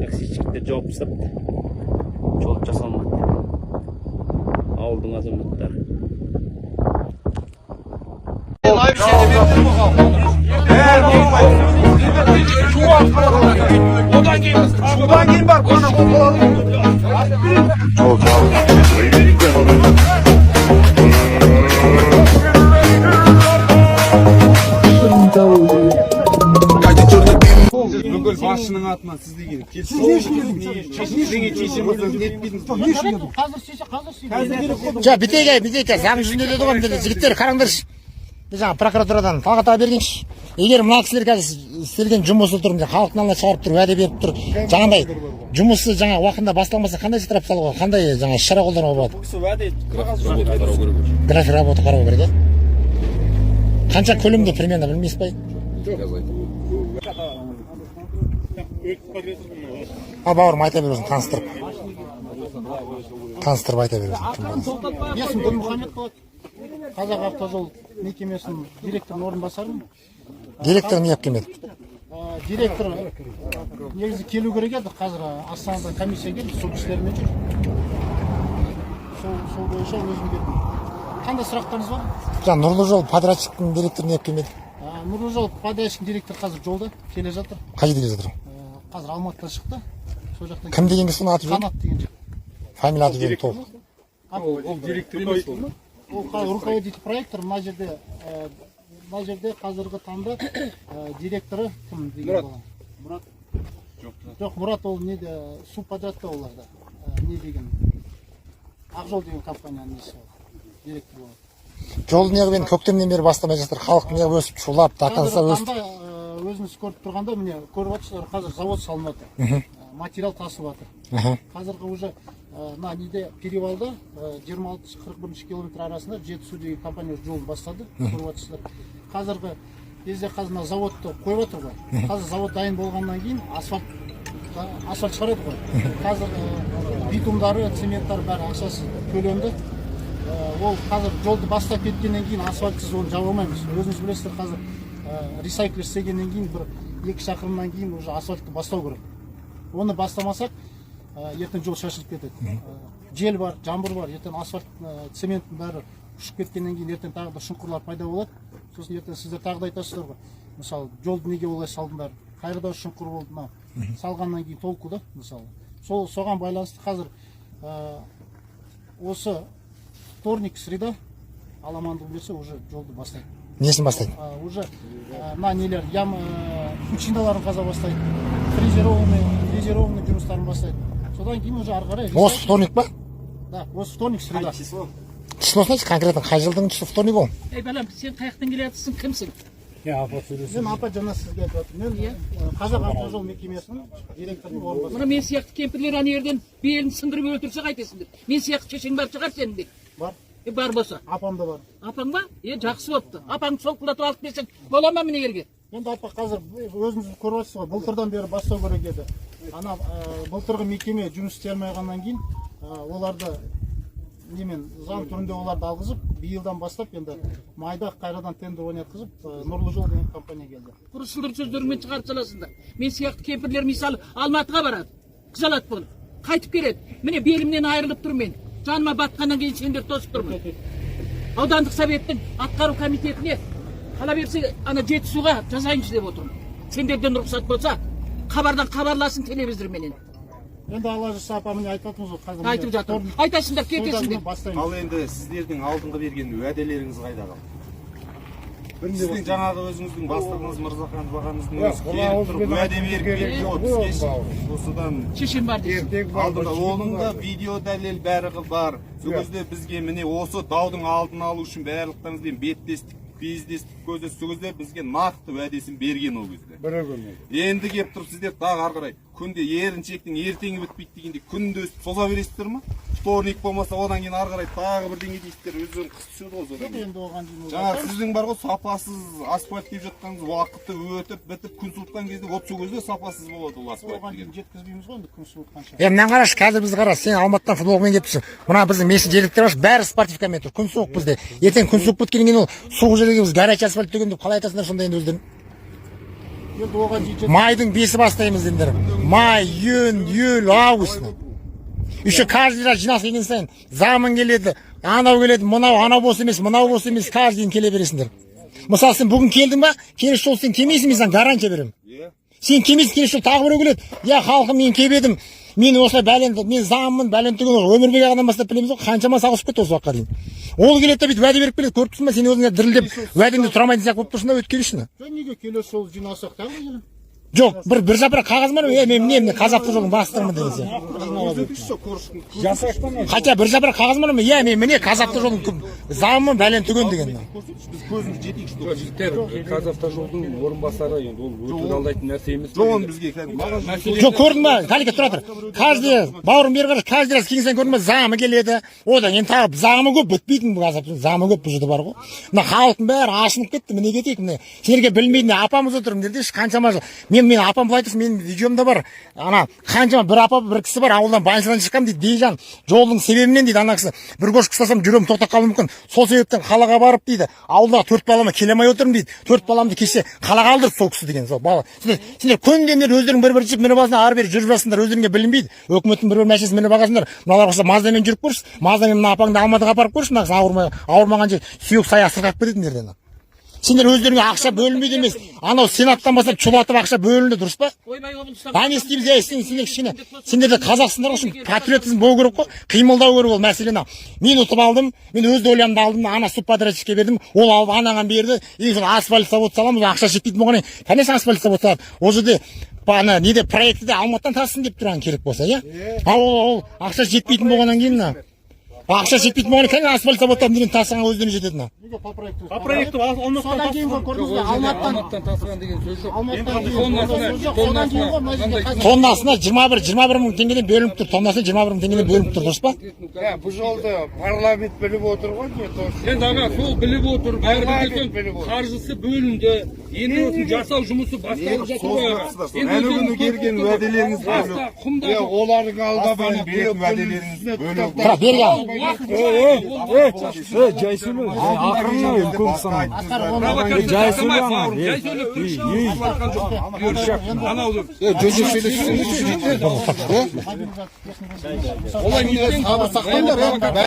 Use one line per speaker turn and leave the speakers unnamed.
Таксисттер жауып тастапты, жол жасалмады деп ауылдың азаматтары.
Одан кейін барып қана
Жол жабық.
Сіз бүкіл басшының атынан, сіз деген шешім нетпедіңіз.
Қазір істесе, қазір істейді.
Жа, бүйтейік, ай, бүйтейік, заң жүзінде деді ғой мына жігіттер, қараңдаршы. Біз жаңа прокуратурадан Талғат аға бергенші. Егер мына кісілер қазір істелген жұмысы тұр, мына халықтың алдына шығарып тұр, уәде беріп тұр. Жаңағындай жұмысы жаңа уақытында басталмаса, қандай штраф салуға, қандай жаңа іс шара қолдануға болады? График работы қарау керек, иә? Қанша көлемде, примерно білмейсіз ба? А, бауырым, айта бер өзің таныстырып. Таныстырып айта бер өзің, кім боласың.
Есімім Дінмұхамед болады. Қазақ автожол мекемесінің директорының орынбасарымын.
Директор не алып келмеді?
Директор негізі келу керек еді, қазір Астанадан комиссия келді, сол кісілермен жүр. Сол бойынша өзім келдім. Қандай сұрақтарыңыз бар?
Жаңа «Нұрлы жол» подрядчиктің директоры не алып келмеді?
«Нұрлы жол» подрядчиктің директоры қазір жолда келе жатыр.
Қай жерде келе жатыр?
Қазір Алматыдан шықты. Сол жақтан.
Кім деген кісінің аты жөні?
Қанат деген жігіт.
Фамилия, аты жөні толық.
Ол директор емес ол.
Ол қазір руководитель проектор мына жерде, мына жерде қазіргі таңда директоры кім деген
Мұрат.
бала? Мұрат. Жоқ, Мұрат ол неде, субподрядта оларда. Не деген? Ақжол деген компанияның несі ол. Директор болады.
Жолды неғып енді көктемнен бері бастамай жатыр? Халық неғып өсіп, шулап, до конца
Қазіргі
өсіп.
таңда өзіңіз көріп тұрғанда, міне, көріп отырсыздар, қазір завод салынып жатыр. Материал тасып жатыр. Қазіргі уже мына неде, перевалда, 26-41 километр арасында «Жетісу» деген компания жолын бастады, көріп отырсыздар. Қазіргі кезде қазір мына заводты қойып жатыр ғой. Қазір завод дайын болғаннан кейін асфальт шығарады ғой. Қазір битумдары, цементтары, бәрі ақшасы төленді. Ол қазір жолды бастап кеткеннен кейін асфальтсыз оны жаба алмаймыз. Өзіңіз білесіздер, қазір ресайкл істегеннен кейін бір екі шақырымнан кейін уже асфальтты бастау керек. Оны бастамасақ, ертең жол шашылып кетеді. Жел бар, жаңбыр бар, ертең асфальт, цементтің бәрі ұшып кеткеннен кейін ертең тағы да шұңқырлар пайда болады. Сосын ертең сіздер тағы да айтасыздар ғой, мысалы, жолды неге олай салдыңдар, қайда шұңқыр болды мынау салғаннан кейін, толку да, мысалы. Сол соған байланысты қазір осы вторник, среда, Алла амандық берсе, уже жолды бастайды.
Несін бастайды?
Уже мына нелер, ям, пучиналарын қаза бастайды, фрезерованный жұмыстарын бастайды. Содан кейін уже ары қарай.
Осы вторник па?
Да, осы вторник, среда.
Числосын айтшы конкретно, қай жылдың вторник ол?
Ей, балам, сен қаяқтан келе жатырсың, кімсің?
Мен, апа, жаңа сізге айтып жатырмын, мен Қазақ автожол мекемесінің директорының орынбасары.
Мына мен сияқты кемпірлер ана жерден белін сындырып өлтірсе қайтесіңдер? Мен сияқты шешең бар шығар сенің де.
Бар.
Е, бар болса.
Апам да бар.
Апаң ба? Е, жақсы болыпты. Апаңды солқылдатып алып келсең бола ма мына жерге?
Енді, апа, қазір өзіңіз көріп жатсыз ғой, былтырдан бері бастау керек еді. Ана былтырғы мекеме жұмыс істей алмай қалғаннан кейін оларды немен, заң түрінде оларды алғызып, биылдан бастап енді майда қайрадан тендер ойнатқызып, «Нұрлы жол» деген компания келді.
Құры сылдыр сөздеріңмен шығарып саласыңдар. Мен сияқты кемпірлер, мысалы, Алматыға барады, қызалат болып қайтып келеді. Міне, белімнен айырылып тұрмын мен. Жаныма батқаннан кейін сендер тосып тұрмын. Аудандық советтің атқару комитетіне, қала берсе, ана Жетісуға жазайыншы деп отырмын. Сендерден рұқсат болса, хабардан хабарласын телевизорменен.
Енді Алла жазса, апа, міне, айтып жатырмыз ғой қазір, міне,
Айтып жатыр.
вторник,
Айтасыңдар,
среда күні
кетесіңдер.
бастаймыз.
Ал енді сіздердің алдыңғы берген уәделеріңіз қайда қалды? Сіздің жаңағы өзіңіздің бастығыңыз Мырзаханов ағамыздың өзі келіп тұрып уәде беріп кетті ғой бізге осыдан
Шешем бар дейсің.
алдында. Оның да видео дәлел бәрі бар. Сол кезде бізге, міне, осы даудың алдын алу үшін барлықтарыңызбен беттестік, кездестік, көздестік. Сол кезде бізге нақты уәдесін берген ол кезде. Енді келіп тұрып сіздер тағы ары қарай күнде еріншектің ертеңі бітпейді дегендей, күнде өстіп соза бересіздер ма? Вторник болмаса, одан кейін ары қарай тағы бірдеңе дейсіздер. Өздерің қыс түседі ғой содан кейін.
Енді оған дейін ол
Жаңағы сіздің бар ғой, сапасыз асфальт деп жатқаныңыз, уақыты өтіп бітіп, күн суытқан кезде, вот сол кезде сапасыз болады ол асфальт
оған
деген.
дейін жеткізбейміз ғой енді күн суытқанша.
Е, мынаны қарашы, қазір біз, қара, сен Алматыдан футболмен келіп тұрсың. Мына біздің местный жергіліктер бар, бәрі спортивкамен тұр. Күн суық бізде. Ертең күн суып кеткеннен кейін ол суық жерге біз горячий асфальт төгемін деп қалай айтасыңдар сонда енді өздерің?
Енді оған дейін
Майдың 5-і бастаймыз деңдер. Май, июнь, июль, август. Еще каждый раз жиналыс келген сайын замын келеді, анау келеді, мынау, анау бос емес, мынау бос емес, каждый день келе бересіңдер. Мысалы, сен бүгін келдің ба, келесі жолы сен келмейсің, мен саған гарантия беремін. Сен келмейсің, келесі жолы тағы біреу келеді. Я, халқым, мен келіп едім, мен осылай бәлен, мен заммын, бәлен түгел, Өмірбек ағадан бастап білеміз ғой, қаншама ауысып кетті осы уақытқа дейін. Ол келеді да, бүйтіп уәде беріп келеді, көріп тұрсың ба, сен өзіңе дірілдеп уәдеңде тұра алмайтын сияқты болып тұрсың да өткелі үшін.
Жоқ, неге келесі жолы жиналсақ, тағы келемін.
Жоқ, бір жапырақ қағаз бар ма? Е, мен міне ҚазАвтоЖолдың бастығымын деген сияқты. Хотя бір жапырақ қағаз бар ма? Иә, мен міне ҚазАвтоЖолдың заммын, бәлен түген деген.
Біз көзіміз жетейікші.
Жоқ, жігіттер, ҚазАвтоЖолдың орынбасары, енді ол өтірік алдайтын нәрсе емес.
Жоқ, оны бізге кәдімгі маған
Жоқ, көрдің ба? Қалеке, тұра тұр. Каждый, бауырым, бері қарашы, каждый раз келген сайын көрдің ба, замы келеді. Одан кейін тағы замы көп, бітпейтін бұл ҚазАвто, замы көп бұл жерде бар ғой. Мына халықтың бәрі ашынып кетті, міне кетейік, міне. Сендерге білмейтін апамыз отыр мына жерде, қаншама жыл. Мен апам былай тұрсын, менің видеомда бар. Ана қаншама бір апа, бір кісі бар, ауылдан больницадан шыққанмын дейді, Бейжан, жолдың себебінен дейді, ана кісі бір кошка ұстасам, жүрегім тоқтап қалуы мүмкін. Сол себептен қалаға барып дейді, ауылдағы төрт балама келе алмай отырмын дейді. Төрт баламды кеше қалаға алдырды сол кісі деген сол бала. Сендер күнде өздерің бір бір жіп мініп аласыңдар, ары бері жүріп жатсыңдар, өздеріңе білінбейді. Өкіметтің бір бір машинасын мініп алғансыңдар. Мыналар болса Маздамен жүріп көрші, Маздамен мына апаңды Алматыға апарып көрші, мына кісі ауырмай, ауырмаған жер сүйек саяқ сырғап кетеді мына жерден. Сендер өздеріңе ақша бөлінбейді емес. Анау сенаттан бастап шулатып ақша бөлінді, дұрыс па?
Ойбай, облыстан.
А не істейміз, ей, сен, сендер кішкене, сендер де қазақсыңдар ғой, үшін патриотизм болу керек қой, қимылдау керек ол мәселені. Мен ұтып алдым, мен өз долямды алдым, ана субподрядчикке бердім, ол алып анаған берді, и соны асфальт завод саламыз, ақша жетпейтін болғаннан кейін, конечно, асфальт завод салады. Ол жерде ана неде проектіде Алматыдан тасысын деп тұрған керек болса, иә? Ал ол ақша жетпейтін болғаннан кейін мына ақша жетпейтін болғаннан кейін асфальт заводтан деген тасыған өздеріне жетеді мына.
Неге по проекту?
По проекту Алматыдан
Содан кейін ғой, көрдіңіз бе, Алматыдан
Алматыдан тасыған деген сөз жоқ.
Алматыдан кейін
Тоннасына,
жоқ, содан кейін ғой мына жерде қазір
Тоннасына 21 мың теңгеден бөлініп тұр, тоннасына 21 мың теңгеден бөлініп тұр, дұрыс па?
Иә, бұл жолды парламент біліп отыр ғой, не то.
Енді аға, сол біліп отыр, бәрі
Парламент
білген
біліп отыр.
Қаржысы бөлінді. Енді осыны жасау жұмысы басталып жатыр ғой, аға.
Енді
Енді
күні келген уәделеріңіз
Баста
бөлек.
құмда
Иә,
жоқ.
олардың алдында
Астананың беретін уәделеріңіз бөлек.
Тұра, бері кел.
Жай сөйле, ақырын, үлкен кісі.
Провокация
Жай
жасамай,
сөйле,
бауырым, жай сөйлеп тұршы. Анау
Жөн.
Олай нетпең.
Сабыр сақтаңдар.